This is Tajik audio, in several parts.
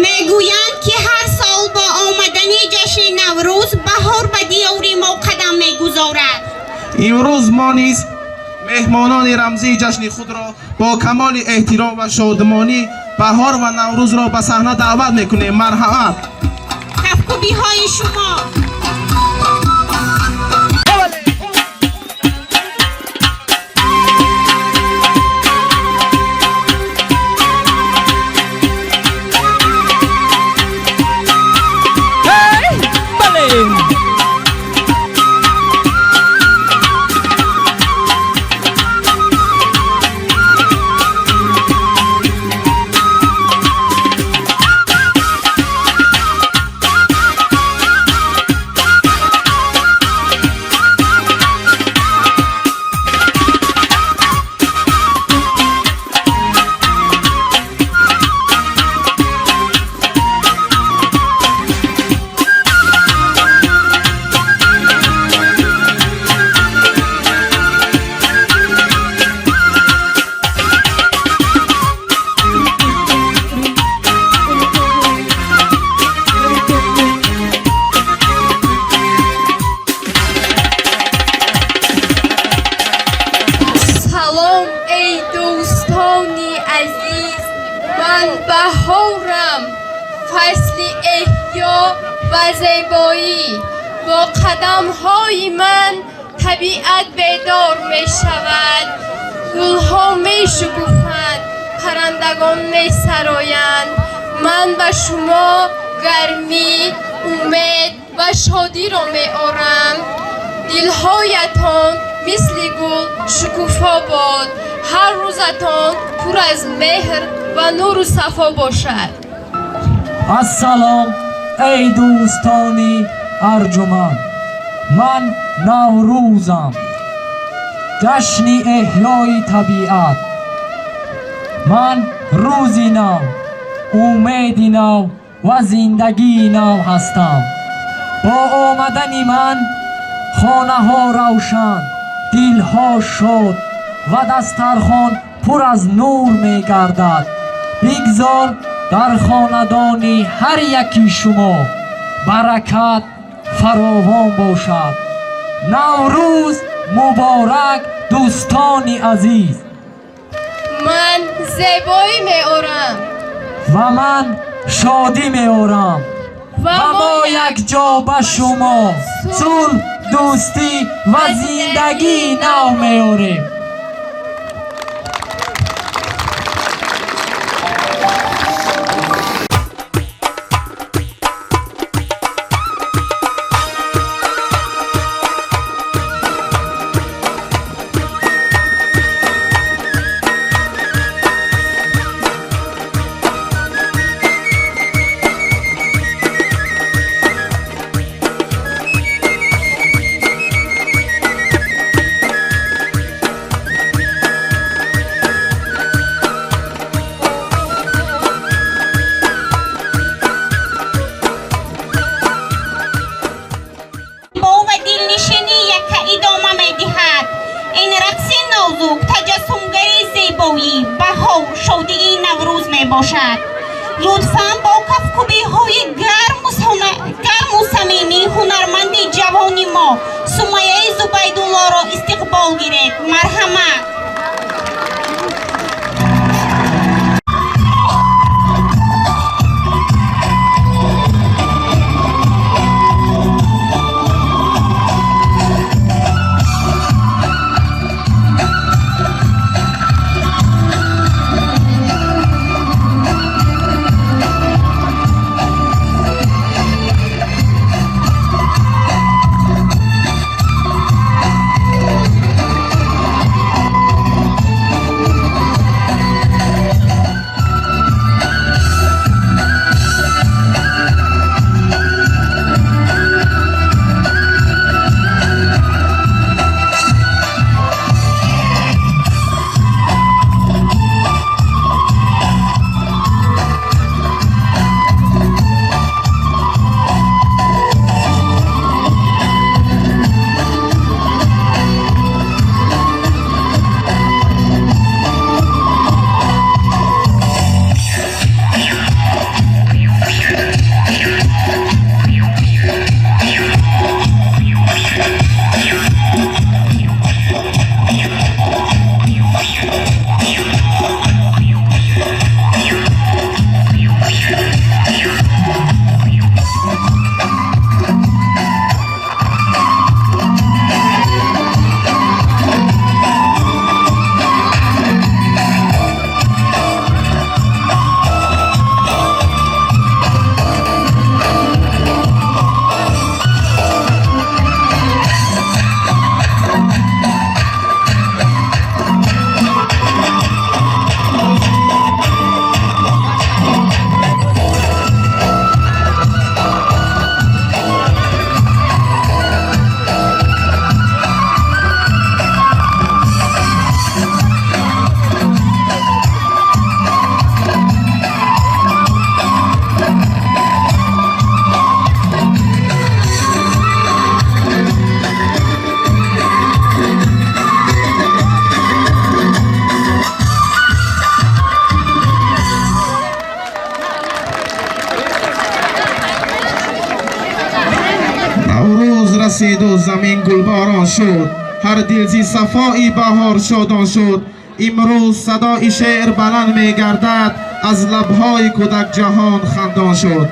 Мегӯянд, ки ҳар сол бо омадани ҷашни Наврӯз баҳор ба диёри мо қадам мегузорад. Имрӯз мо низ меҳмонони рамзии ҷашни худро бо камоли эҳтиром ва шодмонӣ баҳор ва Наврӯзро ба саҳна даъват мекунем. Марҳамат. Кафкӯбиҳои шумо. Салом, эй дӯстони азиз, ман баҳорам, фасли эҳё ва зебоӣ. Бо қадамҳои ман табиат бедор мешавад, гулҳо мешукуфанд, паррандагон месароянд. Ман ба шумо гармӣ, умед ва шодиро меорам. Дилҳоятон мисли гул шукуфо бод, ҳар рӯзатон пур аз меҳр ва нуру сафо бошад. Ассалом, эй дӯстони арҷуманд, ман Наврӯзам, ҷашни эҳёи табиат. Ман рӯзи нав, умеди нав ва зиндагии нав ҳастам. Бо омадани ман хонаҳо равшан, дилҳо шод ва дастархон пур аз нур мегардад. Бигзор дар хонадони ҳар яки шумо баракат фаровон бошад. Наврӯз муборак, дӯстони азиз. Ман зебоӣ меорам. Ва ман шодӣ меорам. Ва ва мо якҷо ба шумо сулҳ, дӯстӣ ва зиндагии нав меорем. Бо ва дилнишинӣ яка идома медиҳад. Ин рақси нозук таҷассумгари зебоӣ, баҳор, шодии Наврӯз мебошад. Лутфан бо кафкӯбиҳои гарму самимӣ ҳунарманди ҷавони мо Сумайяи Зубайдуллоро истиқбол гиред. Марҳамат. Расиду замин гулборон шуд, ҳар дил зи сафои баҳор шодон шуд. Имрӯз садои шеър баланд мегардад, аз лабҳои кӯдак ҷаҳон хандон шуд.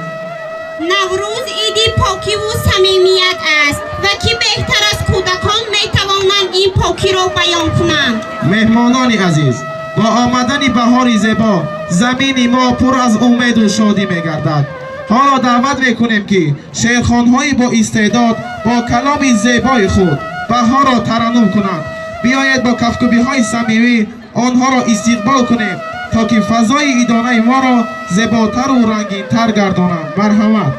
Наврӯз иди покиву самимият аст ва ки беҳтар аз кӯдакон метавонанд ин покиро баён кунанд. Меҳмонони азиз, бо омадани баҳори зебо замини мо пур аз умеду шодӣ мегардад. Ҳоло даъват мекунем, ки шеърхонҳои бо истеъдод бо каломи зебои худ баҳорро тараннум кунанд. Биёед, бо кафкӯбиҳои самимӣ онҳоро истиқбол кунем, то ки фазои идонаи моро зеботару рангинтар гардонанд. Марҳамат.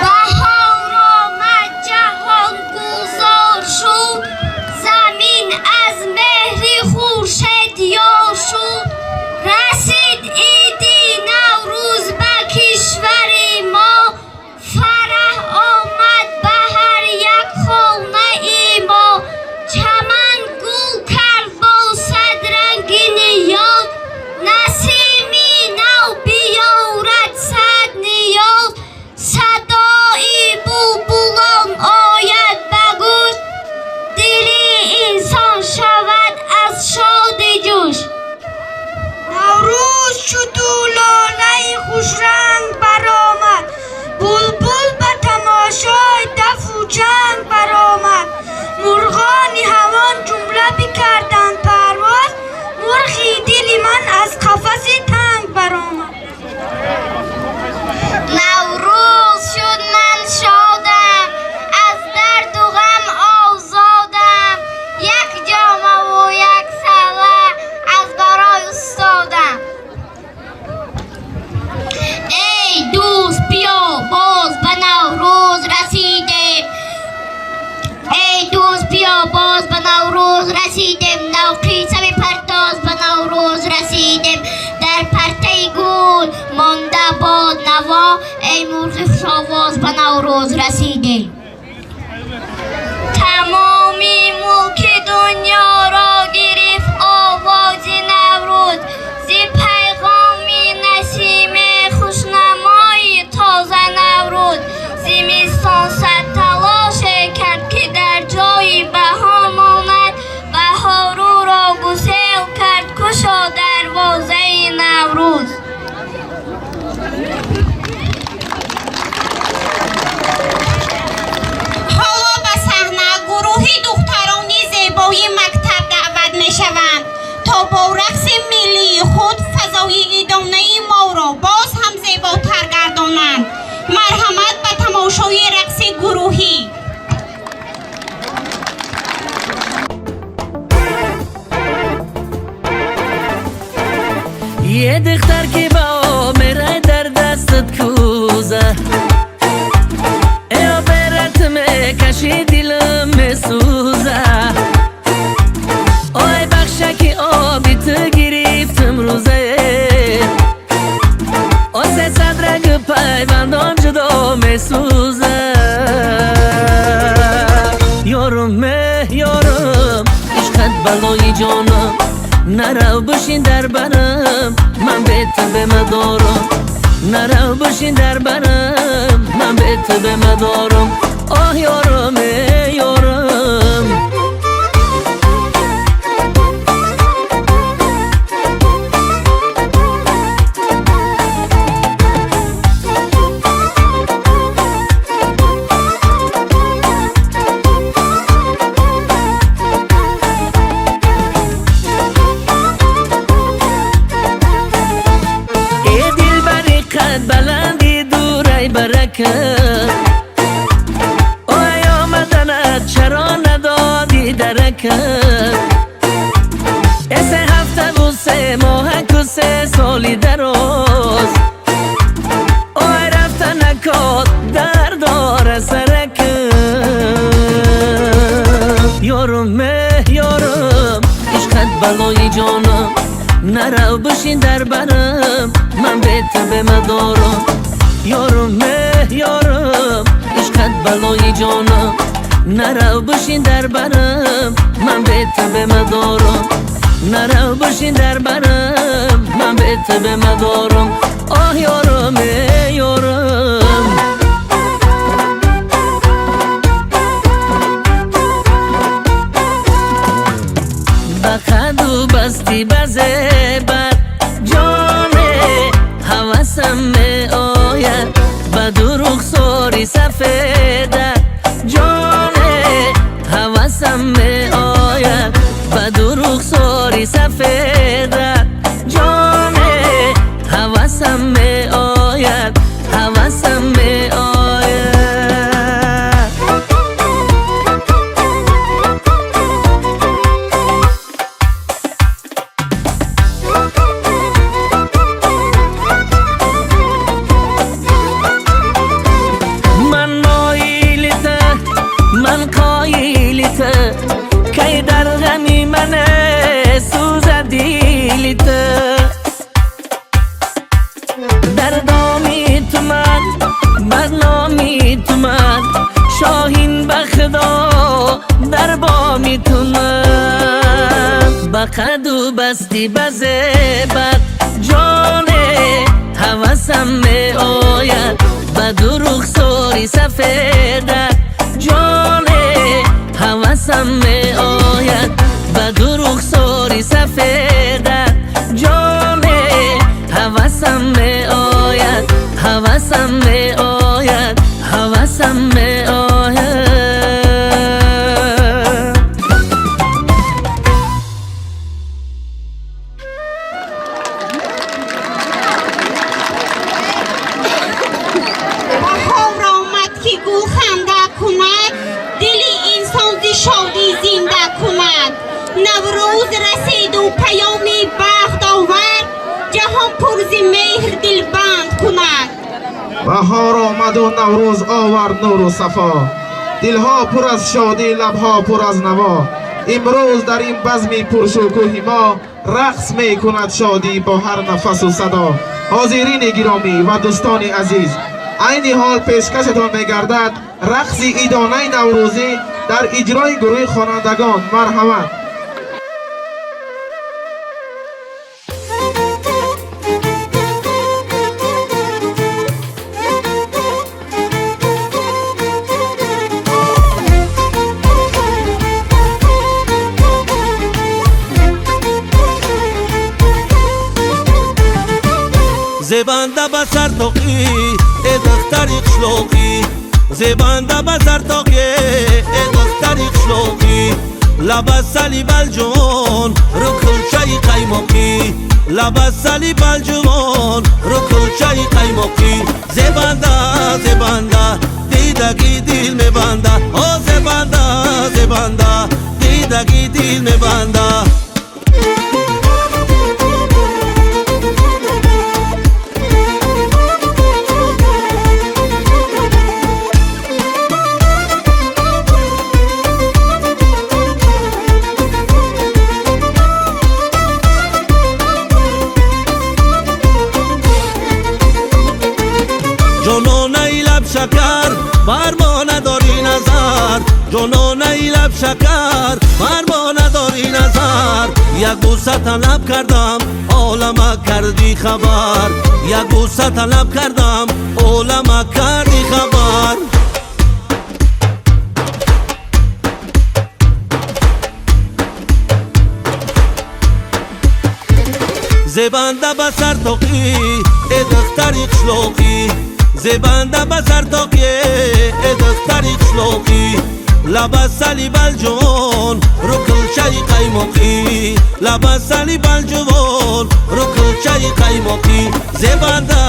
Баҳор омад, ҷаҳон гулзор шуд, замин аз меҳри хуршед ёр шуд. Расид иди Наврӯз ба кишвари мо, фараҳ омад ба ҳар як хонаи мо. Чаман гул кард бо сад ранги ниёз, насими нав биёрад сад ниёз. Садои булбулон ояд ба гӯш, дили инсон шавад аз шоди ҷӯш. Наврӯз шуду лолаи хушранг баромад, булбул ба тамошои дафу чанг баромад. Мурғони ҳавон ҷумла бикарданд парвоз, мурғи дили ман аз қафаси танг баромад. Наврӯз шуд, ман шодам, аз дарду ғам озодам. Як ҷомаву як салла аз барои устодам. Эй дӯст, биё, боз ба Наврӯз расидем. Эй дӯст, биё, боз ба Наврӯз расидем. Навқисса бипардоз, ба Наврӯз расидем. Дар партаи гул монда бод наво, эй мурғи хушовоз, ба Наврӯз расидем. Тамоми мулки дунёро гирифт овози Наврӯз, зи пайғоми насиме хушнамои тоза Наврӯз. Зимистон сад талоше кард, ки дар ҷои баҳор монад, баҳор ӯро гусел кард, кушод дарвозаи Наврӯз. Ҳоло ба саҳна гурӯҳи духтарони зебои мактаб даъват мешаванд, то бо рақси миллии худ фазои идонаи моро боз ҳам зеботар гардонанд. Марҳамат ба тамошои рақси гурӯҳӣ. Е духтар, ки ба омерай, дар дастат кӯза, э операт мекаши, дилам месӯза. Ой, бахшаки оби ту гирифтам рӯзае, о сесад раг пайвандон ҷудо месӯза. Ёрум, э ёрум, ишқат балои ҷонам, нарав, бишин дар барам, ман бе ту бемадорам. Нарав, бишин дар барам, ман бе ту бемадорам. Оҳ, ёрум, э ёрум. Э дилбари қад баланди дурай баракат, ой, омаданат чаро надодӣ даракат? Э се ҳафтаву се моҳаку се соли дароз, ой, рафта накод дар дора саракат. Ёрум, э ёрум, ишқат балои ҷонам, нарав, бишин дар барам, ман бе ту бемадорам. Ёрум, э ёрум, ишқат балои ҷонам, нарав, бишин дар барам, ман бе ту бемадорам. Нарав, бишин дар барам, ман бе ту бемадорам. Оҳ ёрам, эй ёрам. Ба қаду басти ба зебат ҷоне ҳавасам меояд, ба ду рухсори сафедат ҷоне ҳавасам меояд, ба ду рухсори сафедат ҷоне ҳавасам меояд, ҳавасам меояд. Ман моилита, ман қоилита, кай дар ғами мане сӯза дилита. Дар доми ту ман, бадноми ту ман, шоҳин ба худо дар боми ту ман. Ба қаду басти ба зебат ҷоне ҳавасам меояд, ба ду рухсори сафедат ҷоне ҳавасам меояд, ба ду рухсори сафедат ҷоне ҳавасам меояд, ҳавасам меояд, ҳавасам меояд. Баҳор омад ки гул ханда кунад, дили инсон зи шодӣ зинда кунад. Наврӯз расиду паёми бахт овард, ҷаҳон пур зи меҳр дилбанд кунад. Баҳор омаду Наврӯз овард нуру сафо, дилҳо пур аз шодӣ, лабҳо пур аз наво. Имрӯз дар ин базми пуршукӯҳи мо рақс мекунад шодӣ бо ҳар нафасу садо. Ҳозирини гиромӣ ва дӯстони азиз, айни ҳол пешкашатон мегардад рақси идонаи наврӯзӣ дар иҷрои гурӯҳи хонандагон. Марҳамат. Зебанда ба сартоқӣ, э духтари қишлоқӣ, зебанда ба сартоқӣ, э духтари қишлоқӣ, лаба сали балҷувон, рӯ кулчаи қаймоқӣ, лаба сали балҷувон, рӯ кулчаи қаймоқӣ. Зебанда, зебанда, дидаги дил мебанда, о зебанда, зебанда, дидаги дил мебанда. Ҷононаи лаб шакар, бар мо надорӣ назар, ҷононаи лаб шакар, бар мо надорӣ назар. Як бӯса талаб кардам, олама кардӣ хабар, як бӯса талаб кардам, олама кардӣ хабар. Зебанда ба сартоқӣ, э духтари қишлоқӣ, зебанда ба сартоқӣ, э духтари қишлоқӣ, лаба сали балҷувон, рӯ кулчаи қаймоқӣ, лаба сали балҷувон, рӯ кулчаи қаймоқӣ. Зебанда,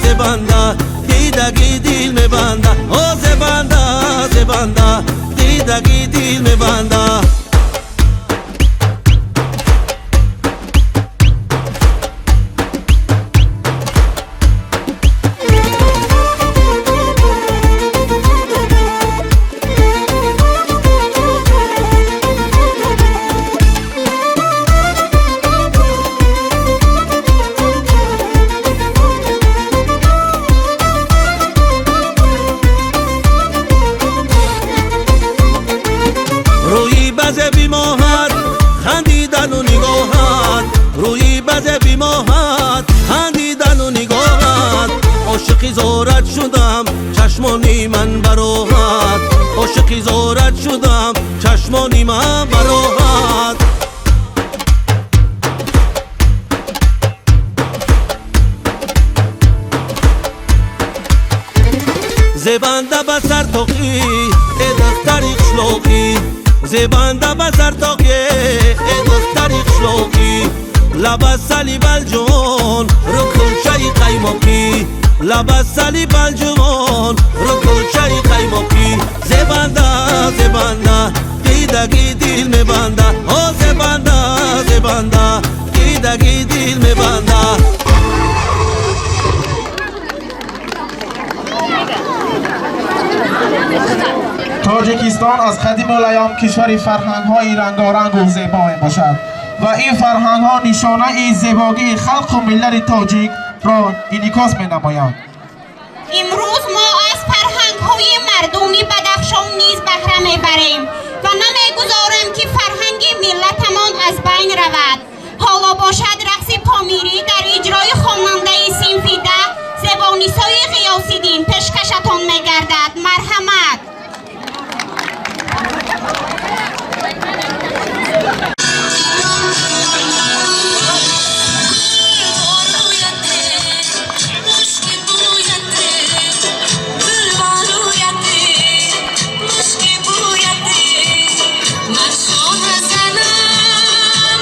зебанда, дидаги дил мебанда, о зебанда, зебанда, дидаги дил мебанда. Ошиқи зорат шудам, чашмони ман бароҳат. Зебанда ба сартоқӣ, э духтари қишлоқӣ, зебанда ба сартоқӣ, э духтари қишлоқӣ, лабасали балҷувон, рӯ кулчаи қаймоқӣ, лабасали балҷувон, рӯ кулчаи қаймоқӣ. Зебанда, зебанда, дидаги дил мебанда, о зебанда, зебанда, дидаги дил мебанда. Тоҷикистон аз қадимулайём кишвари фарҳангҳои рангорангу зебо мебошад ва ин фарҳангҳо нишонаи зебогии халқу миллати тоҷикро инъикос менамоянд. Имрӯз мо аз фарҳангҳои мардуми Бадахшон низ баҳра мебарем ва намегузорем, ки фарҳанги миллатамон аз байн равад. Ҳоло бошад рақси помирӣ дар иҷрои хонандаи синфи 10 Зебонисои Ғиёсиддин пешкашатон мегардад. Марҳамат. Маршона занам.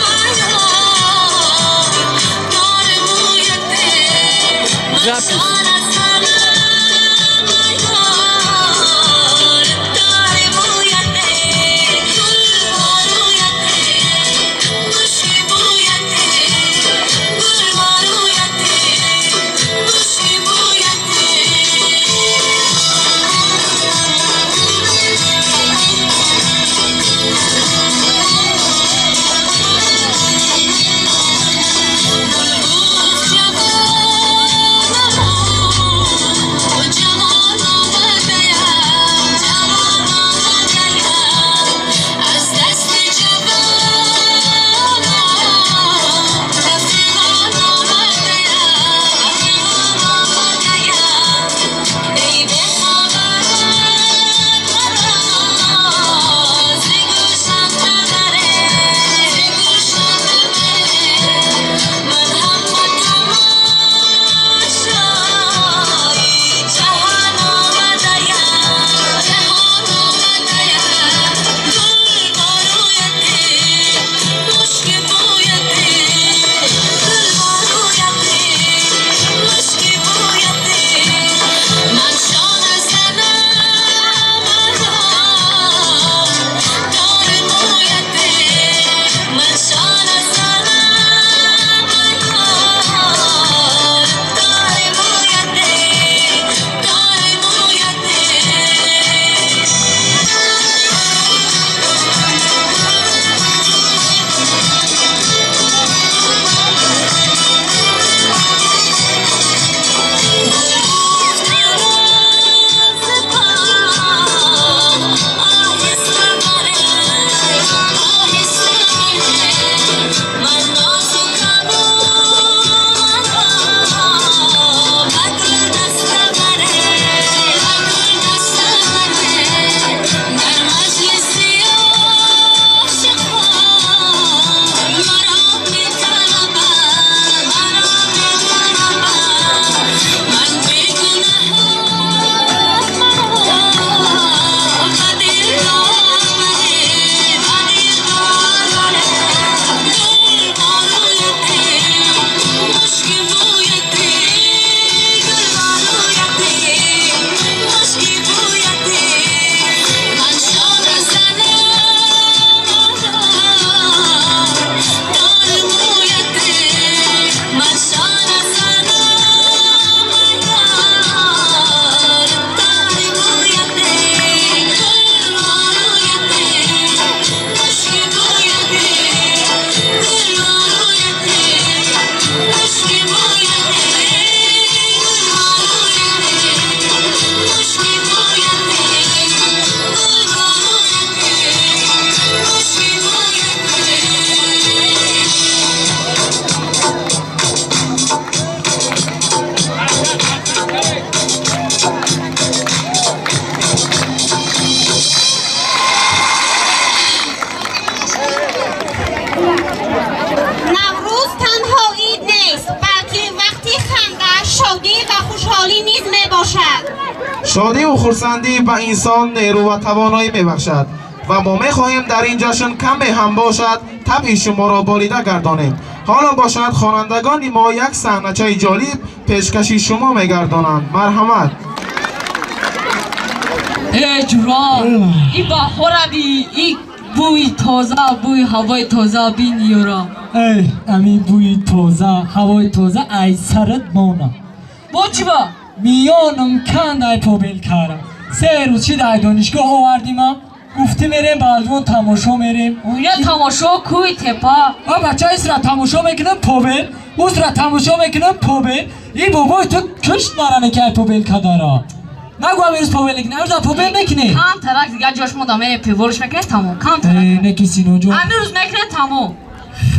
мебошад. Шодиву хурсандӣ ба инсон нерӯ ва тавоноӣ мебахшад ва мо мехоҳем дар ин ҷашн каме ҳам бошад табъи шуморо болида гардонем. Ҳоло бошад хонандагони мо як саҳначаи ҷолиб пешкаши шумо мегардонанд. Марҳамат. Эй ҷурон, и баҳора би, и бӯи тоза, бӯи ҳавои тоза бин ёро. Эй, ами бӯи тоза, ҳавои тоза ай сарат мона. Бо чӣ ба? Миёнам канд ай побел кара. 3 рӯз шид ай донишгоҳ овардима. Гуфтӣ мерем балвон тамошо мерем. Оя тамошо кӯи тепа. А бача исра тамошо мекунам побел, усра тамошо мекунам побел. И бобой ту кушт мара неки ай побел кадара. Нагу амирӯз побел мекунӣ, амирӯз побел мекунӣ. Кам тарак дигар ҷош монда мерем пиворш мекунем тамом. Кам тарак. Э, неки Синоҷон. Амирӯз мекунем тамом.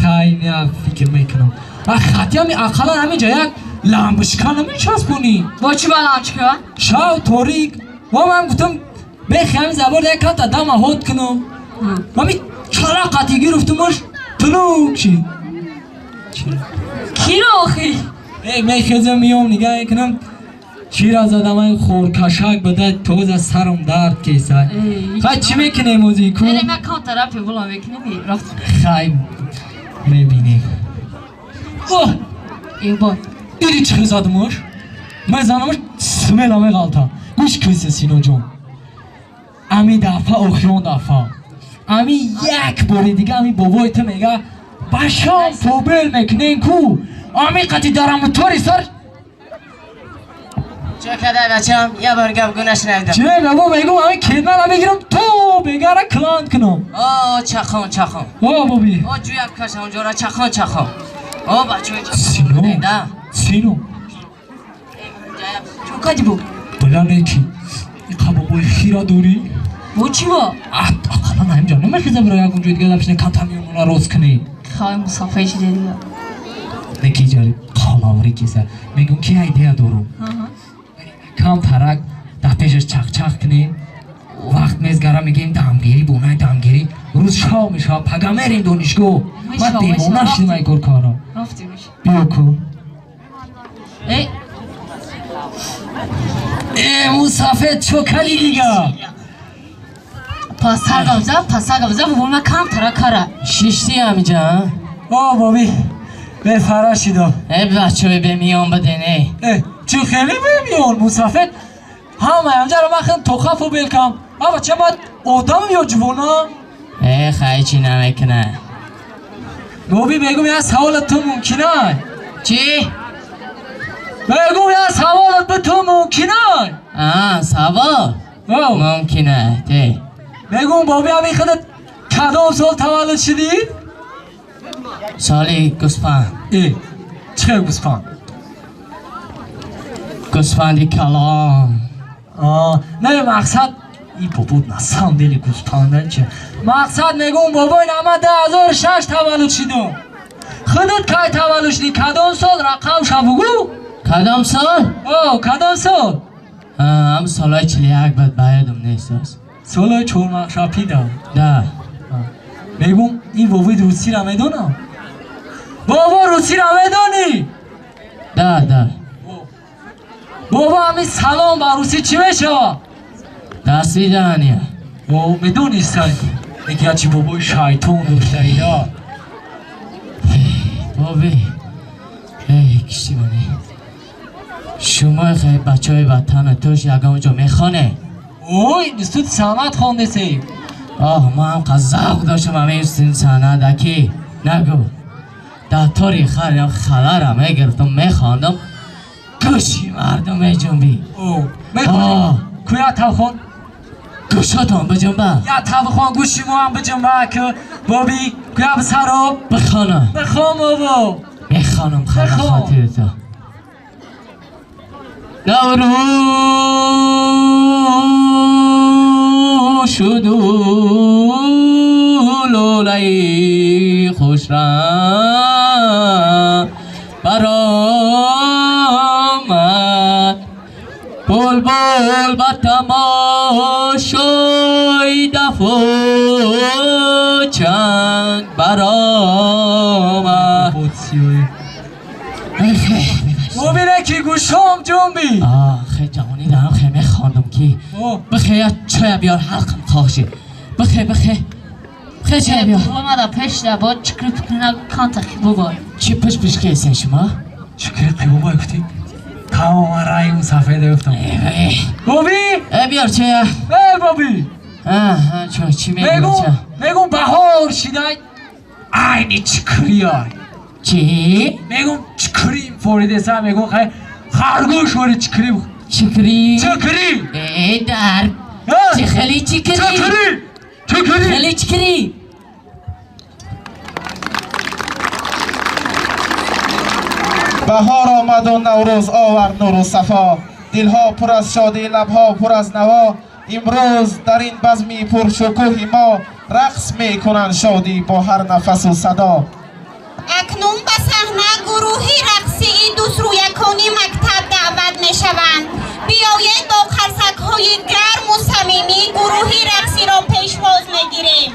Хай, не фикр мекунам. А хати ами ақаллан ҳаминҷа як лампочка намечаспонӣ. Бо чӣ ба лампочка? Шав торик. Ва ман гуфтам бехи ҳамин забор як камта дама ҳод кунам. Ами чара қати гирифтумаш тунук шид. Киро охи? Э, мехезам миём нигаҳ мекунам чира задам ай хоркашак бада тоза сарам дард кесад. Хай чӣ мекунем ози ку? Мерем як кам тарак пивола мекунем рафт. Хай мебинем. Оҳ! Эй бой. Диди чӣ хел задумаш? Мезанамаш смела меғалта. Гӯш киса Синоҷон. Ами дафъа охирон дафъа. Ами як бори дига ами бобои ту мега ба шом побел мекунем ку. Ами қати дарамутори сар Чӣ кадай бачам? Я бор гап гу нашунавидам. Чӣ бабо мегум ами кетмана мегирам то бегара кланд кунам. О, чахон, чахон. О, боби. О, ҷӯяк каша онҷора чахон, чахон. О, бачаҳои чахон. Сино. Да. Сино. Чӯ кади бу? Била неки. Иқа бобои хира дорӣ? Бо чӣ ба? Ақаллан ҳаминҷа намехеза бира ягон ҷои дига лапшина камта миёнона рост кунӣ. Хай мусаффаи чизе дига. Неки ҷалиб қалаври киса. Мегум ки идея дорум. Кам тарак дар пешаш чақчақ кунем. Вақт мезгара мегем дамгирӣ бонай дамгирӣ. Рӯз шав мешава пага мерем донишгоҳ. Ман девона шудам ай кор кардам. Рафтем. Биё ку. Э, Э, мусафед чо кади дига? Пасар гавза, пасар гавза, бобо ма кам тарак кара. Шишти ҳамиҷа, а? О, боби. Бефара шидам. Э, бачаҳои бемиён биден, э. Э, чӣ хеле бемиён, мусафед? Ҳамаи ҳамҷаро ман хеле тоқафу белкам. А бача ман одамам ё ҷувона? Э, хай чӣ намекуна. Боби мегум як саволат ту мумкинай? Чӣ? Мегум як саволат би ту мумкинай? А, савол? О, Мумкина, те. Мегум боби ҳамин худат кадом сол таваллуд шудӣ? Соли гӯспанд. Э, чӣ хел гӯспанд? Гӯспанди калон. А, не мақсад и бобо на самом деле гӯспанда чи? Мақсад мегум бобой нама 2006 таваллуд шудум. Худат кай таваллуд шудӣ? Кадом сол рақамша бугӯ? Кадом сол? О, кадом сол? А, ҳам солҳои 41 буд, ба ёдам нест оз. Солҳои чормағшапида. Да. Мегум ин бобои русиро медонам? Бобо русиро медонӣ? Да, да. Бобо ҳамин салом ба русӣ чӣ мешавад? До свидания. О, медонистай. Яке ячи бобои шайтон доштаида. Боби. Эй, кишти мани. Шумо хеле бачаҳои ватана туш ягон ҷо мехоне? Ой, институт санъат хондесӣ. Оҳ, ман ҳам завқ доштам ҳамин институт санъат аки. Нагу. Дар тори харям халара мегирифтам, мехондам. Гӯши мардум меҷунбид. О, мехонӣ? Ку як тавхон? Гӯшотон биҷунба. Як тавхон гӯши мо ҳам биҷунба ку. Боби, ку як бисаро? Бихонам. Бихон бобо. Мехонам хала Бихон. хотирито. Наврӯз шуду лӯлаи хушранг баромад, булбул ба тамошои дафу чанг баромад. Бобо сиёи. Бубине ки гӯшом ҷунби. Хе ҷавонӣ дарам хе мехондам ки бихе я чоя биёр ҳалқам қоши. Бихе бихе. Бихе чоя биёр. Омада пеш да бо чикри пикна канта бубой. Чӣ пиш пиш кесен шумо? Чикри қибубой гуфтӣ? Тамоман рангу сафеда гуфтам. Боби! Э биёр чоя. Э боби! Чой чӣ мегӯ? Мегум баҳор шидай айни чикри ай. Чӣ? Мегум чикри форидеса мегум хай харгӯш вори чикри. Чикри? Чикри! Э дар. Чӣ хеле чикри? Чикри! Чикри! Хеле чикри! Баҳор омаду Наврӯз овард нуру сафо, дилҳо пур аз шодӣ, лабҳо пур аз наво. Имрӯз дар ин базми пуршукӯҳи мо рақс мекунанд шодӣ бо ҳар нафасу садо. Акнун ба саҳна гурӯҳи рақсии дусрӯякони мактаб даъват мешаванд. Биёед бо қарсакҳои гарму самимӣ гурӯҳи рақсиро пешвоз мегирем.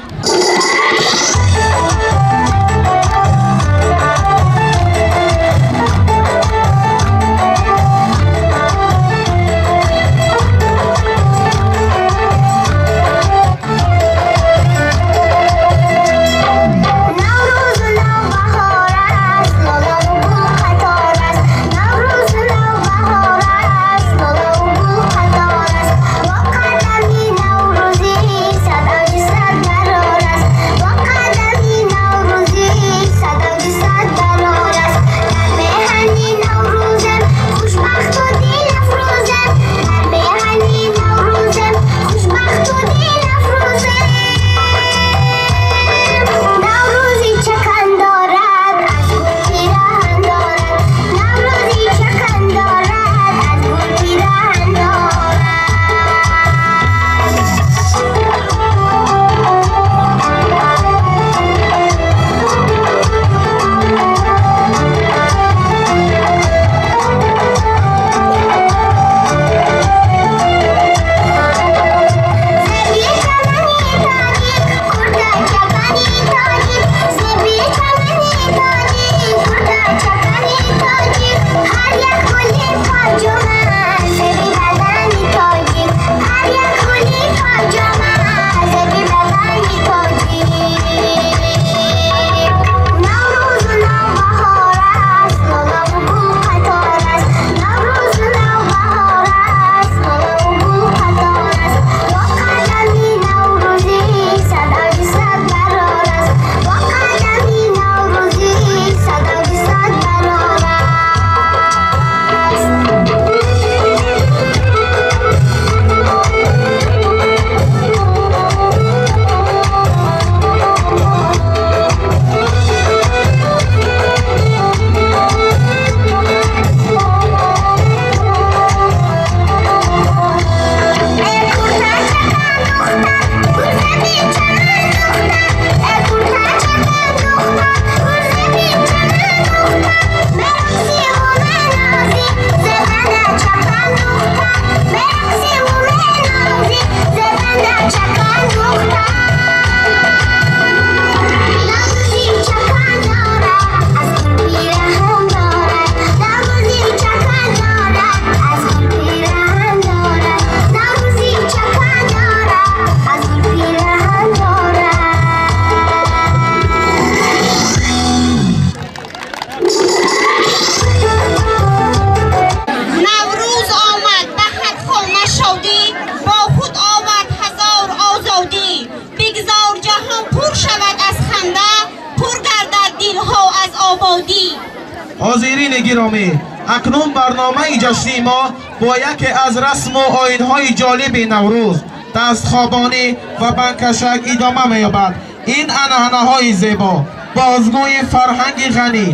ҳозирини гиромӣ, акнун барномаи ҷашнии мо бо яке аз расму оинҳои ҷолиби Наврӯз, дастхобонӣ ва банкашак идома меёбад. Ин анъанаҳои зебо бозгӯи фарҳанги ғанӣ,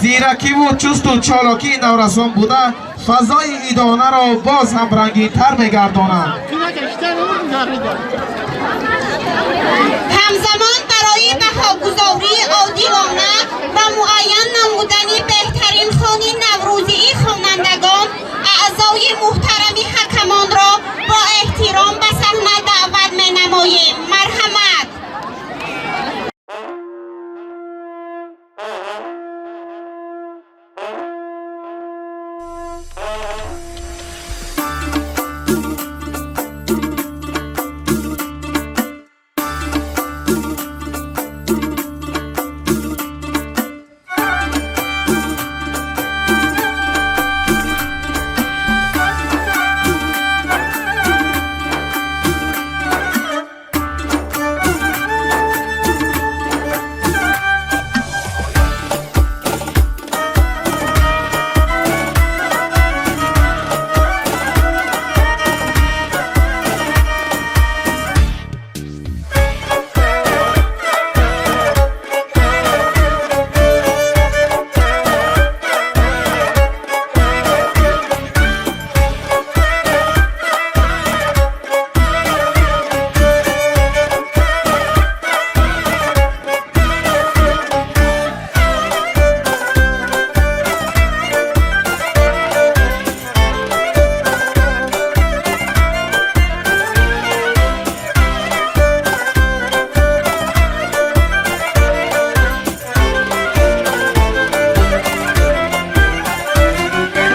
зиракиву чусту чолокии наврасон буда, фазои идонаро боз ҳам рангинтар мегардонанд. Ҳамзамон барои баҳогузории одилона ва муайян намудани беҳтарин хони наврӯзии хонандагон, аъзои муҳтарами ҳакамонро бо эҳтиром ба саҳна даъват менамоем. Марҳамат.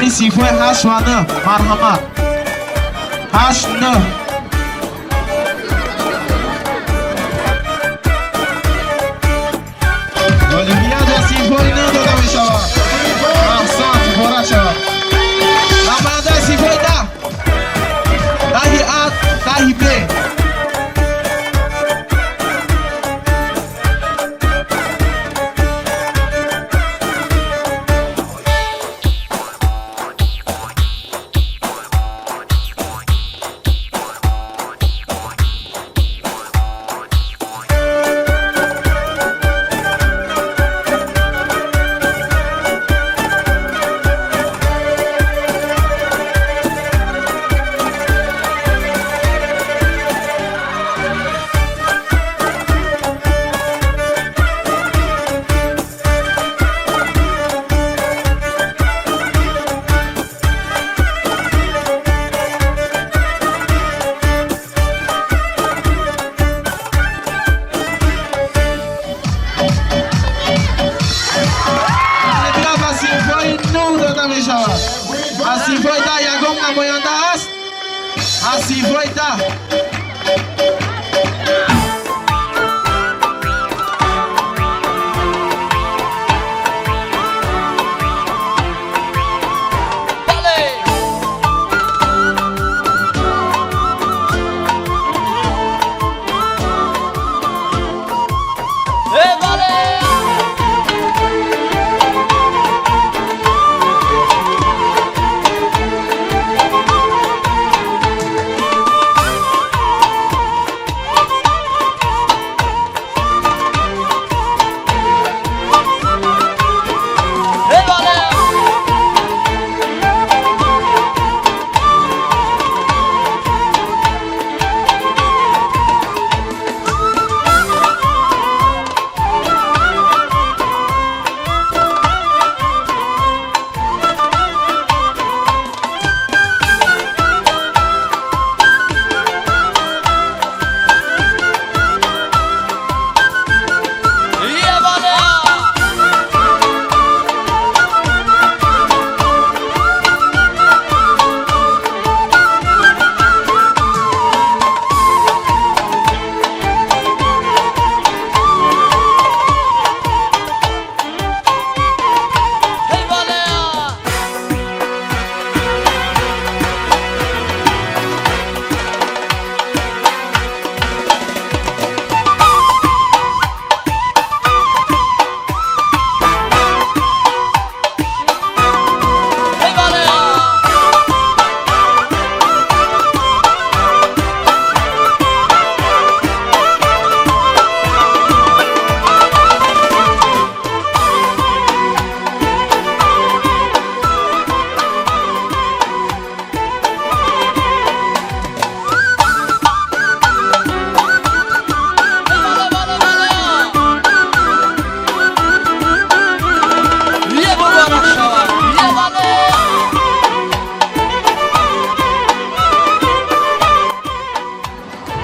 Намояндаи синфҳои 8 ва 9, марҳамат. 8, 9. Ғолибият ба синфҳои 9 дода мешавад. Аҳсант, муборак шавад. Намояндаи синфҳои 10. 10 А, 10 Б. Аз синфҳои 10 ягон намоянда ҳаст? Аз синфҳои 10.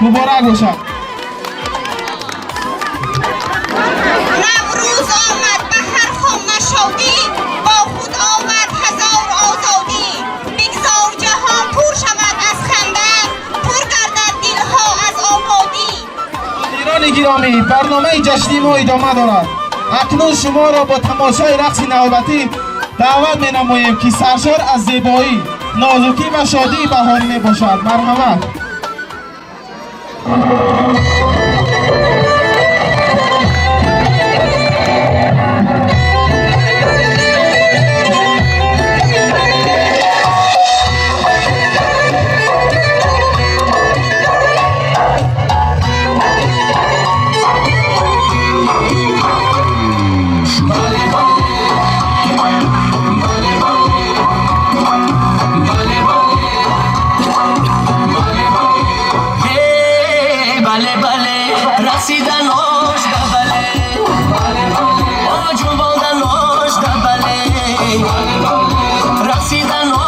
Муборак бошад. Наврӯз омад ба ҳар хона шодӣ, бо худ овард ҳазор озодӣ. Бигзор ҷаҳон пур шавад аз ханда, пур гардад дилҳо аз ободӣ. Ҳозирони гиромӣ, барномаи ҷашнии мо идома дорад. Акнун шуморо бо тамошои рақси навбатӣ даъват менамоем, ки саршор аз зебоӣ, нозукӣ ва шодии баҳорӣ мебошад. Марҳамат. Расидан.